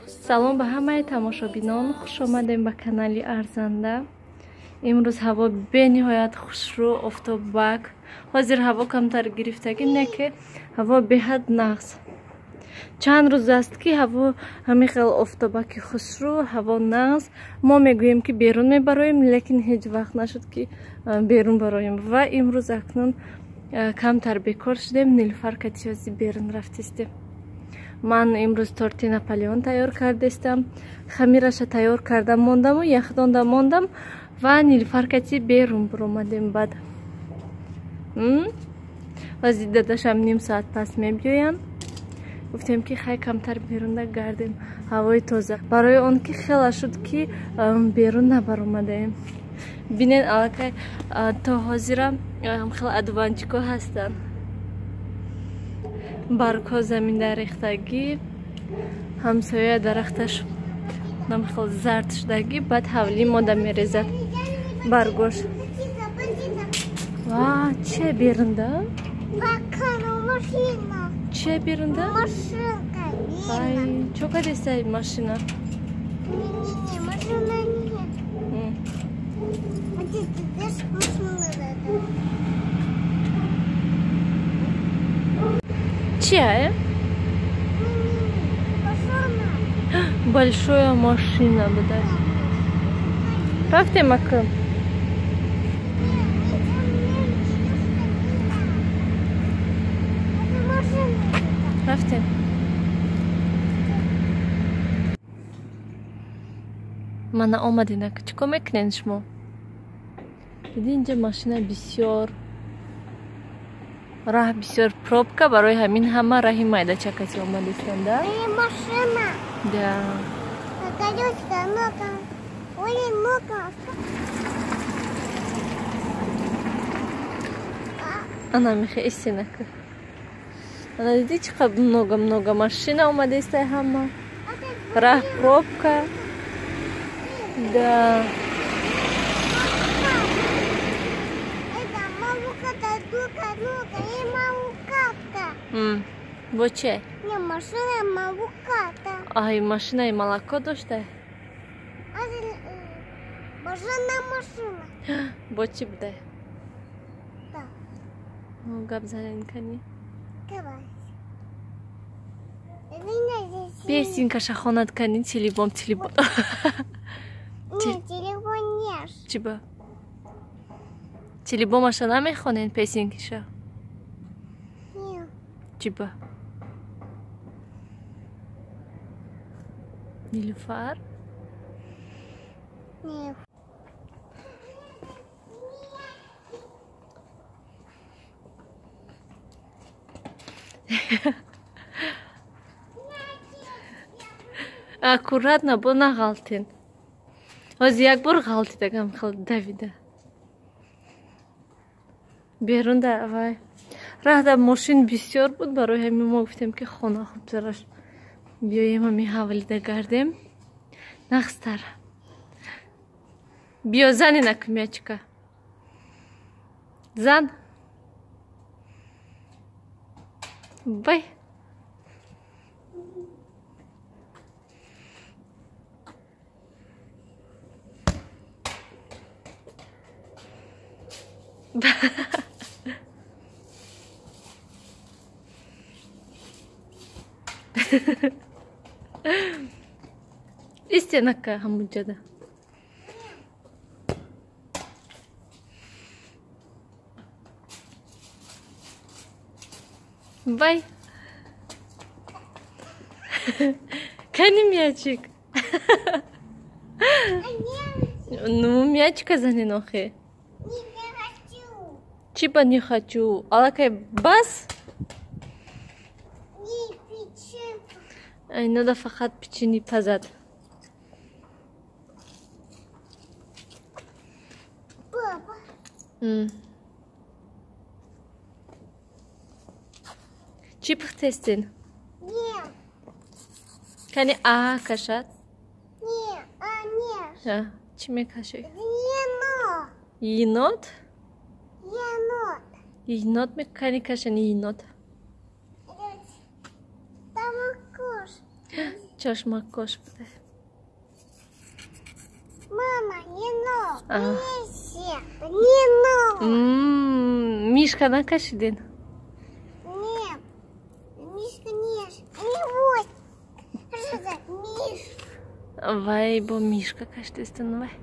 Салом ба ҳамаи тамошобинон, хуш омадем ба канали Арзанда. Имрӯз ҳаво бениҳоят хушрӯ, офтоббак. Ҳозир ҳаво камтар гирифтагӣ, не ки ҳаво беҳад нағз. Чанд рӯз аст ки ҳаво ҳамин хел офтобаки хушрӯ, ҳаво нағз. Мо мегӯем ки берун мебароем, лекин ҳеҷ вақт нашуд ки берун бароем. Ва имрӯз акнун камтар бекор шудем, Нилуфар катиёзи берун рафтистем. Ман имрӯз торти Наполеон тайёр кардестам, хамираша тайёр карда мондаму яхдонда мондам ва Нилуфар кати берун буромадем. Баъд вази дадашам ним соат пас мебиёянд. Гуфтем ки хай камтар берунда гардем, ҳавои тоза. Барои он ки хела шуд ки берун набаромадаем. Бинен, аллакай то ҳозира хела адуванчико ҳастанд. Баргҳо заминда рехтагӣ, ҳамсоя дарахташ намхел зард шудагӣ, баъд ҳавлӣ мода мерезад баргош. Ва че берунда? Че берунда? Вай, чо кадестай машина? Чья? Большая машина, да. Рафтем ака. Рафтем. Мана омадин ака. Чӣ кор мекунед шумо? Диди инҷа машина бисёр. Раҳ бисёр пробка, барои ҳамин ҳама раҳи майдачакаси омадистанд, да? Машина. Да. Ана михе истинака. Ана диди чӣ қадр много-много машина омадистай ҳама. Раҳ пробка. Да. Бо че? Не, машина молоката. Ай, машинаи молоко дошта? Машина, машина. Бо чӣ буда? Да. Гап занен кани? Давай. Песенкаша хонад кани, телебом, телебом. Не, телефон неш. Чӣ ба? Телебомаша намехонен песенкиша? Чиба? Нилуфар? Не. Аккуратно, бо нағалтен. Ҳозир як бор ғалтидагам хел давида. Берунда вай. Раҳда мошин бисёр буд, барои ҳамин мо гуфтем ки хона хубтараш биёем, ҳамин ҳавлида гардем нағзтар. Биё зани наку мячика. Зан. Бай. Истинака ҳамуҷада. Бай. Кани мячик? Ну, мячика занен охе. Не хочу. Чипа не хочу. Алакай бас? Ай, надо фақат печени пазад. Папа. Чӣ пухтестин? Не. Кани а кашад? Не, а не. Чӣ мекашӣ? Енот. Енот? Енот. Енот мекани кашани енот. Чашмакош буде. Мама, енот. Енот. Мишка накашидин? Нет. Мишка не. Не вот. Что за Миш? Вай, бо Мишка каштестен, вай.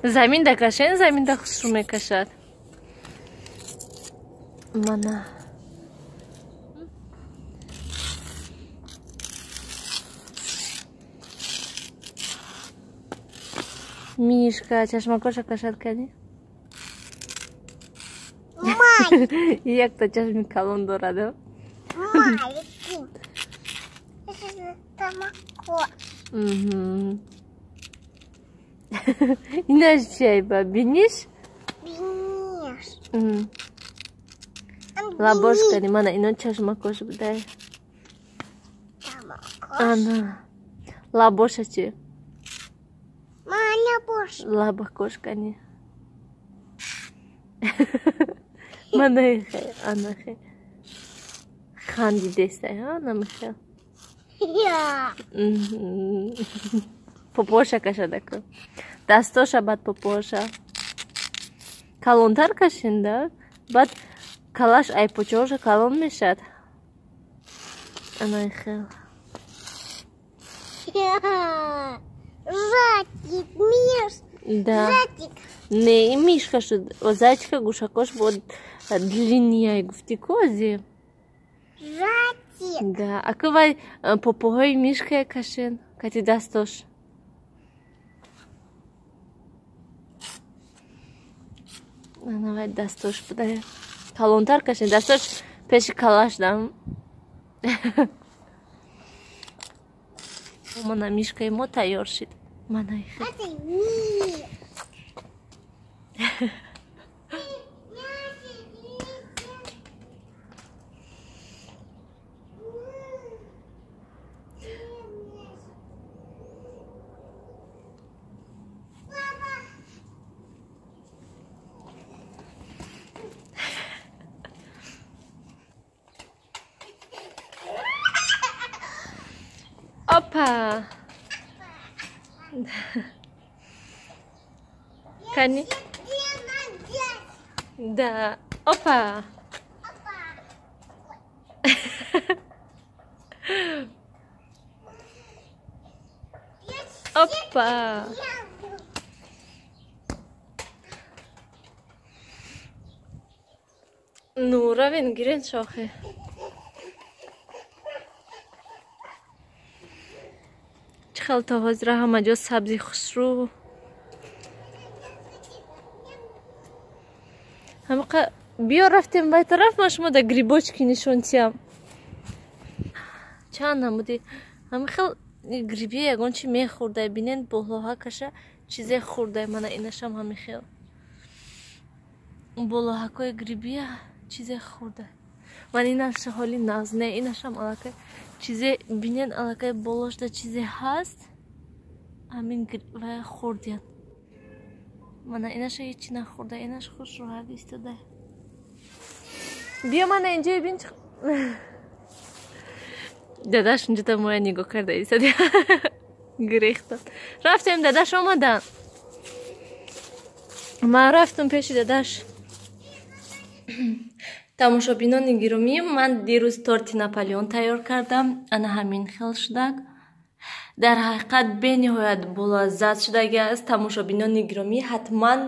Замин да кашен, замин да хушру мекашад. Мана. Мишка, чашмакоша кашад кани? Май. Якта чашми калон дорад. Маленький. Это Угу. Инаш чай ба биниш? Биниш. Лабош кани мана ино чашмакош будай. Ана. Лабоша чи? Лабош. Лабакош кани. Мана хе, ана хе. Ханди дестай, ха, намехел. Я. Попоша кашадаку. Дастоша бад попоша. Калонтар кашинда, бад калаш ай почоша калон мешад. Ана хел. Я. Затик, Миш. Да. Затик. Не, и Мишка шуд. Зайчика гушакош бод длиннее гуфти кози. Затик. Да. А кывай попоҳои Мишка кашен, кати дастош. Ана вай дастош будай. Калонтар кашен, дастош пеши калаш дам. Мана Мишкаи мо тайёр шид. Мана ихе. Опа! Кани? Да. Опа! Опа! Ну, равен гирен шохе. Хел то ҳозира ҳама ҷо сабзи хушрӯ. Ҳамақа биё рафтем вай тараф, ман шумо да грибочки нишон тиям. Чанд намуди ҳама хел гриби ягон чи мехӯрдай, бинен болоҳакаша чизе хӯрдай, мана инашам ҳами хел. Болоҳакои грибия чизе хӯрдай. Ман инаша ҳоли нағз не, инашам аллакай чизе бинен аллакай болошда чизе ҳаст, ҳамин вая хӯрдиян. Мана инаша ҳечи нахӯрда, инаш хушрӯҳак истода. Биё мана инҷо бин. Дадаш инҷота моя нигоҳ карда истода. Гирехтан. Рафтем, дадаш омадан. Ман рафтам пеши дадаш. Тамошобинони гиромӣ, ман дирӯз торти Наполеон тайёр кардам. Ана ҳамин хел шудак. Дар ҳақиқат бениҳоят болаззат шудаги аст. Тамошобинони гиромӣ, ҳатман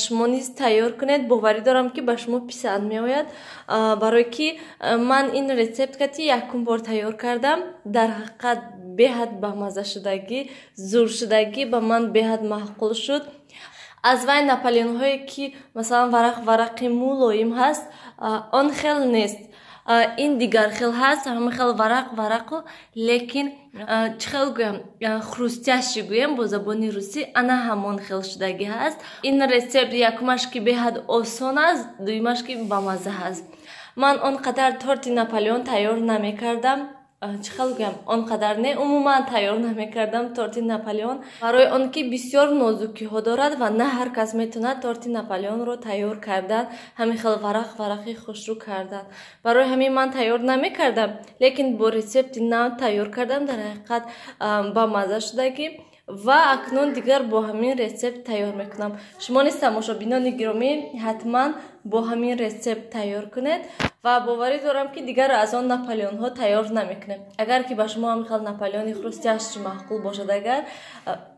шумо низ тайёр кунед. Боварӣ дорам, ки ба шумо писанд меояд. Барое ки ман ин рецепт кати якум бор тайёр кардам. Дар ҳақиқат беҳад бамазза шудагӣ, зур шудагӣ, ба ман беҳад маъқул шуд. Аз вай наполеонҳое ки масалан варақ варақи мулоим ҳаст, он хел нест. Ин дигар хел ҳаст, ҳама хел варақ варақу, лекин чӣ хел гӯям, хрустящий гӯям бо забони русӣ, ана ҳамон хел шудагӣ ҳаст. Ин рецепт якумаш ки беҳад осон аст, дуюмаш ки бамазза ҳаст. Ман он қадар торти Наполеон тайёр намекардам. Чӣ хел гӯям, он қадар не, умуман тайёр намекардам торти Наполеон, барои он ки бисёр нозукиҳо дорад ва на ҳар кас метавонад торти Наполеонро тайёр кардан, ҳамин хел варақ варақи хушрӯ кардан. Барои ҳамин ман тайёр намекардам, лекин бо рецепти нав тайёр кардам, дар ҳақиқат ба мазза шудагӣ ва акнун дигар бо ҳамин рецепт тайёр мекунам. Шумо низ, тамошобинони гиромӣ, ҳатман бо ҳамин рецепт тайёр кунед ва боварӣ дорам, ки дигар аз он наполеонҳо тайёр намекунем. Агар ки ба шумо ҳамин хел наполеони хрустящий маъқул бошад, агар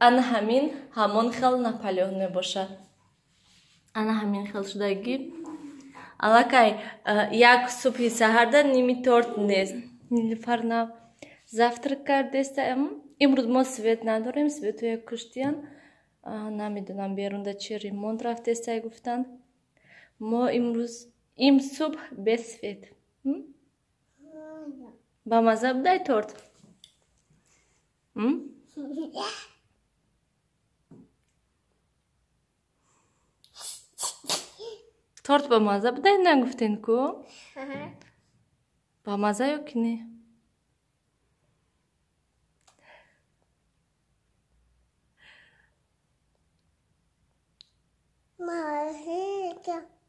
ана ҳамин ҳамон хел наполеон мебошад. Ана ҳамин хел шудагӣ. Аллакай як субҳи саҳарда ними торт нест. Нилуфар нав завтрак кардеста. Имрӯз мо свет надорем, светоя куштиян. Намедонам, берунда чи ремонт рафтестай гуфтанд. Мо имрӯз им субҳ без свет. Ба мазза будай торт? М? Торт ба мазза будай нагуфтен ку? Ба мазза ё ки не?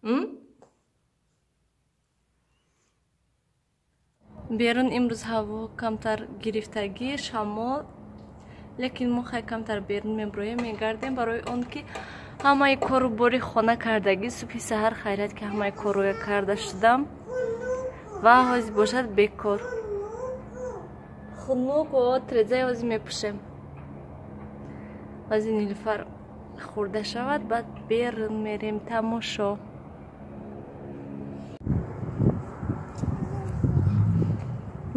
М? Берун имрӯз ҳаво камтар гирифтагӣ, шамол, лекин мо хай камтар берун меброем, мегардем, барои он ки ҳамаи кору бори хона кардагӣ. Субҳи саҳар хайрият ки ҳамаи корроя карда шудам ва ҳозир бошад бекор. Хунук, трезаи ҳозир мепӯшем. Ҳозир Нилуфар хӯрда шавад, баъд берун мерем тамошо.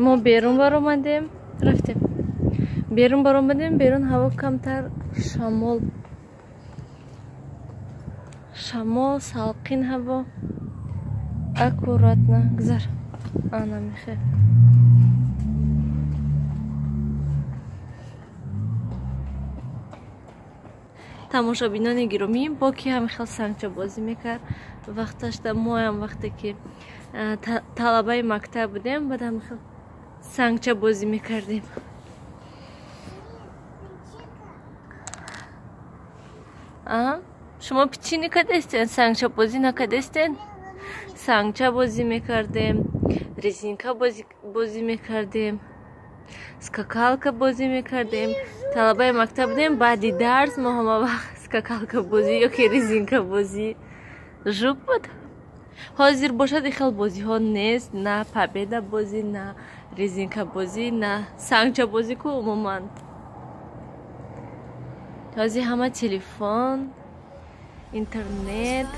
Мо берун баромадем, рафтем. Берун баромадем, берун ҳаво камтар шамол. Шамол, салқин ҳаво. Аккуратно, гузар. Ана мехе. Тамошобинони гиромӣ, бо ки ҳамин хел сангча бозӣ мекард вақташда? Моям вақте ки талабаи мактаб будем, баъд ҳамин хел сангча бозӣ мекардем. Шумо чӣ накардестен? Сангча бозӣ накардестен? Сангча бозӣ мекардем, резинка бозӣ мекардем, скакалка бозӣ мекардем. Талабаи мактаб будем, баъди дарс мо ҳама вақт скакалка бозӣ ё ки резинка бозӣ. Жук буд. Ҳозир бошад ин хел бозиҳо нест, на победа бозӣ, на резинка бозӣ, на сангча бозӣ ку умуман. Ҳозир ҳама телефон, интернет.